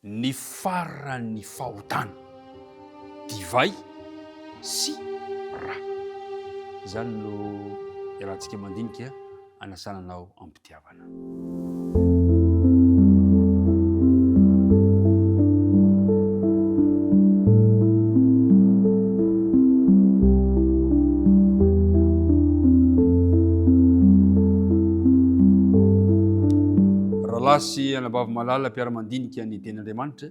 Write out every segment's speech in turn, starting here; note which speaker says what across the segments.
Speaker 1: Ny faran'ny fahotana, divay sy ra. Izany no iarahantsika mandinika anasana anao am-pitiavana. Rahalahy sy anabavy malala mpiara-mandinika ny Tenin'Andriamanitra,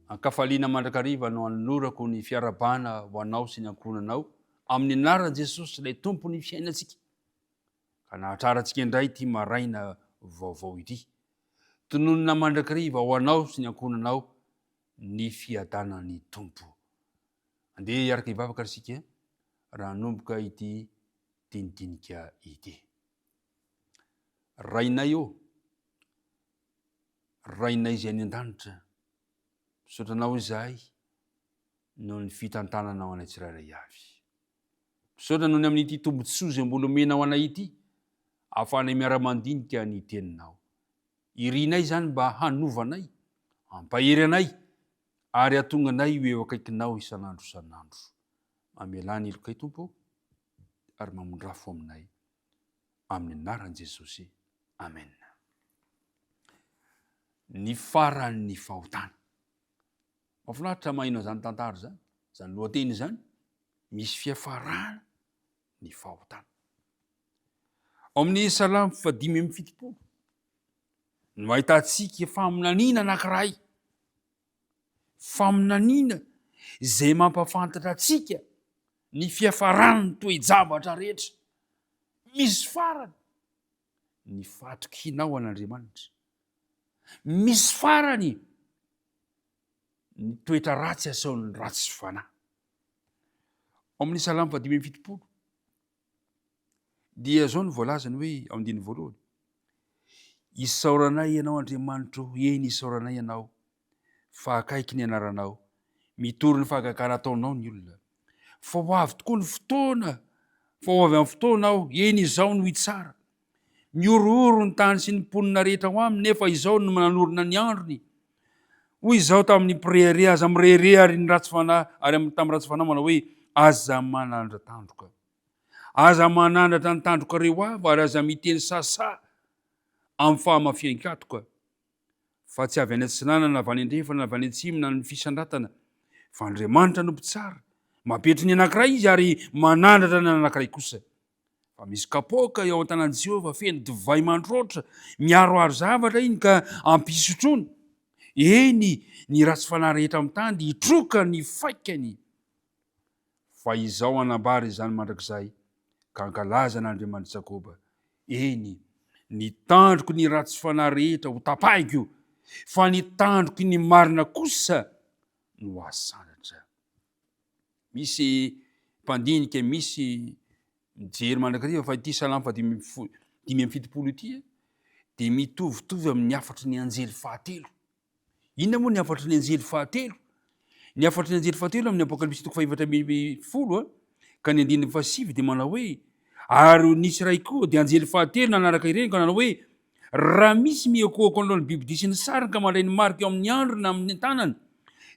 Speaker 1: ankafaliana mandrakariva no anolorako ny fiarahabana ho anao sy ny ankohonanao amin'ny anaran'i Jesosy ilay Tompon'ny fiainantsika. Ka nahatrarantsika indray ity maraina vaovao ity. Tononina mandrakariva ho anao sy ny ankohonanao ny fiadanan'ny Tompo. Andeha hiaraka hivavaka ry isika raha hanomboka ity dinidinika ity. Rainay ô, Rainay izay any an-danitra, misaotra Anao izahay noho ny fitantananao anay tsirairay avy. Misaotra noho ny amin'ity tombontsoa izay mbola omenao anay ity, ahafahanay miara-mandinika ny Teninao. Irinay izany mba hanova anay, hampahery anay, ary hahatonga anay ho eo akaikinao isan'andro isan'andro. Mamelà ny helokay Tompo ô, ary mamondrafo aminay. Amin'ny anaran'i Jesosy. Amen. Ny faran'ny fahotana. Mahafinaritra maheno an'izany tantara izany, izany lohateny izany. Misy fiafarana ny fahotana. Ao amin'ny Salamo fahadimy amby 70 no ahitantsika faminaniana anankiray. Faminaniana izay mampahafantatra antsika ny fiafaran'ny toe-javatra rehetra. Misy farany ny fahatokianao an'Andriamanitra. Misy farany ny toetra ratsy asehon'ny ratsy fanahy. Ao amin'ny Salamo fahadimy amby 70 dia izao no voalazany hoe ao andininy voalohany: Isaoranay ianao Andriamanitro, eny isaoranay ianao, fa akaiky ny anaranao, mitory ny fahagagana ataonao ny olona. Fa ho avy tokoa ny fotoana, fa ho avy amin'ny fotoana aho, eny izao no hitsara. Mihorohoro ny tany sy ny mponina rehetra ao aminy, nefa izao no nanorina ny androny. Hoy izaho tamin'ny mpirehareha, aza mirehareha, ary ny ratsy fanahy, ary tamin'ny ratsy fanahy manao hoe, aza manandra-tandroka. Aza manandratra ny tandrokareo avo, ary aza miteny sasa amin'ny fahamafian-katoka. Fa tsy avy any atsinanana, na avy any andrefana, na avy any atsimo, na ny fisandratana, fa Andriamanitra no mpitsara. Mampetry ny anankiray izy, ary manandratra ny anankiray kosa. Fa misy kapoaka eo an-tanan'i Jehovah feno divay mandroatra, miharoharo zavatra iny ka ampisotroana. Eny, ny ratsy fanahy rehetra amin'ny tany dia hitroka ny faikany. Fa izaho hanambara izany mandrakizay ka hankalaza an'Andriamanitr'i Jakoba. Eny, ny tandroky ny ratsy fanahy rehetra hotapahiko, fa ny tandroky ny marina kosa no hasandratra. Misy mpandinika, misy mijery mandrakariva fa ity salamo faha 75 ity dia mitovitovy amin'ny hafatry ny anjely fahatelo. Inona moa ny hafatry ny anjely fahatelo? Ny hafatry ny anjely fahatelo amin'ny Apokalypsy toko fahefatra ambin'ny folo ka ny andininy fahasivy dia manao hoe ary nisy iray koa dia anjely fahatelo nanaraka ireny ka nanao hoe Raha misy mihoakohako anoloan'ny bibidia sy ny sariny ka mandray ny marika eo amin'ny androny na amin'ny tanany,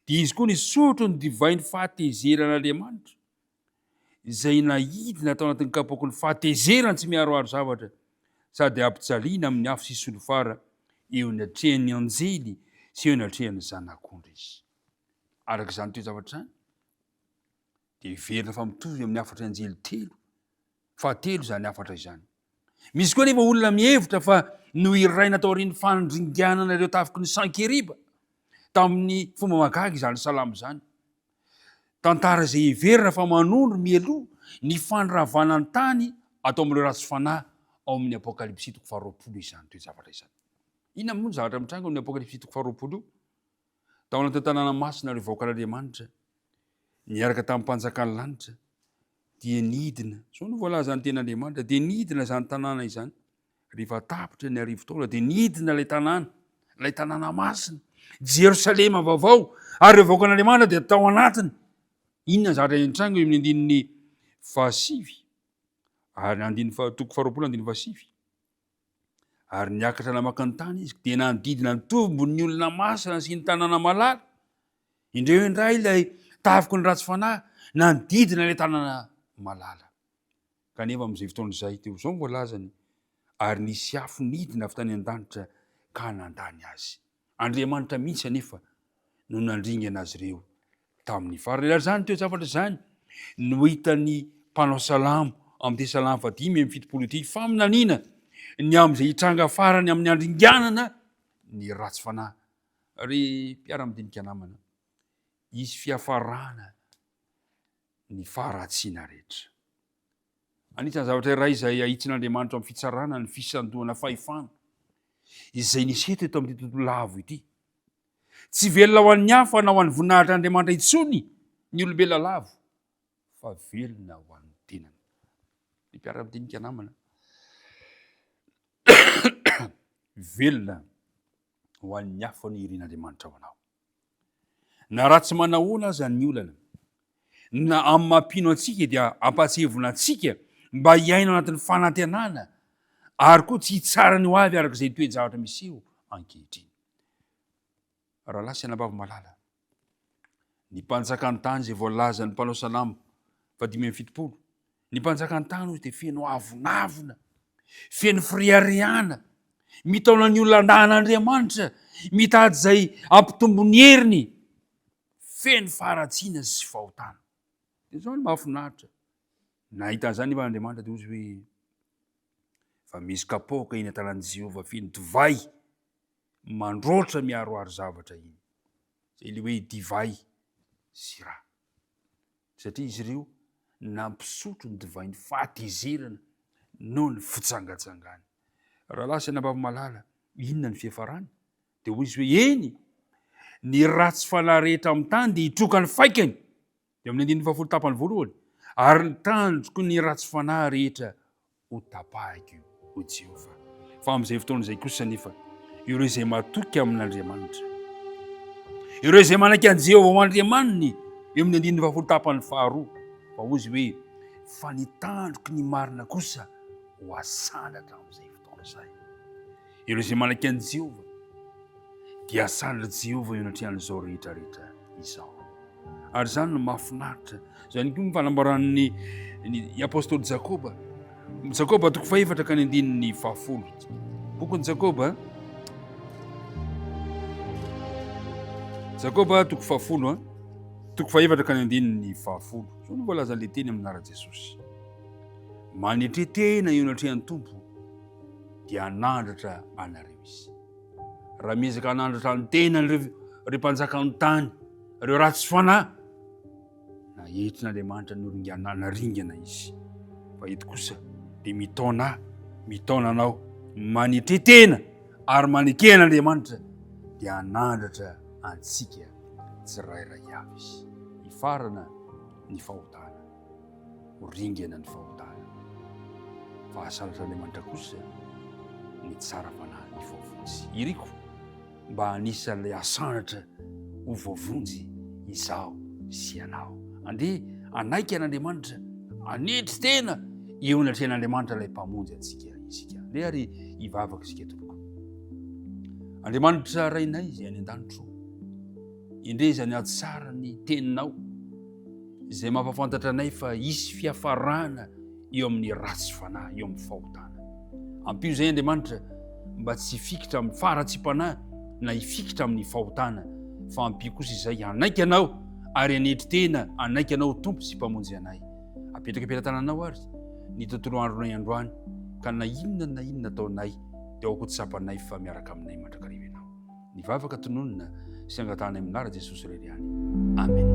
Speaker 1: dia izy koa nisotro ny divain'ny fahatezeran'Andriamanitra, izay naidina tao anatin'ny kapoaky ny fahatezerany tsy miharoharo zavatra, sady hampijaliana amin'ny afo sy solifara eo anatrehan'ny anjely sy eo anatrehan'ny Zanak'ondry izy. Araka izany toe-javatra izany, dia heverina fa mitovy amin'ny hafatry anjely telo fahatelo izany hafatra izany. Misy koa anefa olona mihevitra fa nohiraina taorian'ny fandringanana ireo tafiky ny Sankeriba tamin'ny fomba mahagaga izany salamo izany. Tantara izay heverina fa manondro mialoha ny fandravana ny tany atao amin'ireo ratsy fanahy ao amin'ny Apokalypsy toko faharoapolo izany toe-javatra izany. Inona moa ny zavatra mitranga ao amin'ny Apokalypsy toko faharoapolo io? Tao anatin'ny tanàna masina ireo vahoakan'Andriamanitra niaraka tamin'ny mpanjakan'ny lanitra dia nidina, izao no voalazan'ny tenin'Andriamanitra, dia nidina izany tanàna izany. Rehefa tapitra ny arivo taona dia nidina ilay tanàna, ilay tanàna masina, Jerosalema vaovao, ary ireo vahoakan'Andriamanitra dia tao anatiny. Inona ny zavatra nitranga eo amin'ny andininy fahasivy ary andininy faha toko faharoapolo andininy fahasivy? Ary niakatra namaky ny tany izy, dia nanodidina ny tombony ny olona masina sy ny tanàna malala. Indreo indray ilay tafiky ny ratsy fanahy nanodidina ilay tanàna malala. Kanefa amin'izay fotoana izay, dia ho izao no voalazany, Ary nisy afo nidina avy tany an-danitra ka nandany azy. Andriamanitra mihitsy anefa no nandringana azy ireo tamin'ny farany. Ary izany toe-javatra izany no hitan'ny mpanao salamo amin'ity salamo fahadimy amby 70 ity, faminaniana ny amin'izay hitranga farany amin'ny handringanana ny ratsy fanahy. Ry mpiara-midinika namana, hisy fiafarana ny faharatsiana rehetra. Anisan'ny zavatra iray izay ahitsin'Andriamanitra amin'ny fitsarana ny fisandohana fahefana izay nisy eto eto amin'ity tontolo lavo ity. Tsy velona ho an'ny hafa na ho an'ny voninahitr'Andriamanitra intsony ny olombelona lavo fa velona ho an'ny tenany. Ny mpiara-midinika namana velona ho an'ny hafa no irin'Andriamanitra ho anao. Na ratsy manahoana aza ny olana, na amin'ny maha mpino antsika dia ampahatsiahivina antsika mba hiaina ao anatin'ny fanantenana ary koa tsy hitsara ny ho avy araka izay toe-javatra miseho ankehitriny. Rahalahy sy anabavy malala, ny mpanjakan'ny tany izay voalazan'ny mpanao salamo fa 75, ny mpanjakan'ny tany hoy dia feno avonavona, feno fireharehana, mitaona ny olona handà an'Andriamanitra, mitady izay hampitombo ny heriny, feno faharatsiana sy fahotana. Dia izao no mahafinaritra. Nahita an'izany nefa Andriamanitra dia hoy izy hoe fa misy kapoaka eny an-tanan'i Jehovah feno divay mandroatra miharoharo zavatra iny. Izay ilay hoe divay sy rà. Satria izy ireo nampisotro ny divain'ny fahatezerana noho ny fijangajangany. Rahalahy sy anabavy malala, inona ny fiafarany? Dia hoy izy hoe, Eny, ny ratsy fanahy rehetra amin'ny tany dia hitroka ny faikany. Dia amin'ny andininy fahafolo tapany voalohany, ary ny tandroky ny ratsy fanahy rehetra hotapahiko, hoy Jehovah. Fa amin'izay fotoana izay kosa anefa, ireo izay matoky amin'Andriamanitra, ireo izay manaiky an'i Jehovah ho Andriamaniny, eo amin'ny andininy fahafolo tapany faharoa, fa hoy izy hoe, fa ny tandroky ny marina kosa ho asandratra amin'izay fotoana izay. Ireo izay manaiky an'i Jehovah dia asandratr'i Jehovah eo anatrehan'izao rehetra rehetra izao. Ary izany no mahafinaritra. Izany koa ny fanambaran'ny ny apostoly Jakoba. Jakoba toko fahefatra ka ny andininy fahafolo. Bokin'i Jakoba. Jakoba toko fahafolo, toko fahefatra ka ny andininy fahafolo. Izao no voalazan'ilay teny amin'ny anaran'i Jesosy. Manetre tena eo anatrehan'ny Tompo dia hanandratra anareo izy. Raha miezaka hanandratra ny tenany ireo ireo mpanjakan'ny tany, ireo ratsy fanahy, na entrin'Andriamanitra noringana naringana izy. Fa eto kosa dia mitaona ahy, mitaona anao, manetre tena ary maneke an'Andriamanitra dia hanandratra antsika tsirairay avy izy. Hifarana ny fahotana. ho ringana ny fahotana. Fa asaratr'Andriamanitra kosa ny tsara fanahy ny voavonjy. Iriko mba anisan'ilay asandratra ho voavonjy izaho sy ianao. Andeha hanaiky an'Andriamanitra, hanetry tena eo anatrehan'Andriamanitra ilay Mpamonjy antsika isika. Andeha ary hivavaka isika tompoko. Andriamanitra Rainay izay any an-danitro, indre izany hatsara ny teninao. izay mampahafantatra anay fa hisy fiafarana eo amin'ny ratsy fanahy, eo amin'ny fahotana. Ampio izay Andriamanitra mba tsy hifikitra amin'ny faharatsiam-panahy na hifikitra amin'ny fahotana, fa ampio kosa izay hanaiky Anao ary hanetry tena hanaiky Anao ho Tompo sy Mpamonjy anay. Apetraka am-pelatananao ary ny tontolo andronay androany, ka na inona na inona ataonay dia aoka ho tsapanay fa miaraka aminay mandrakariva Ianao. Ny vavaka tononina sy angatahana amin'ny anaran'i Jesosy irery ihany. Amen.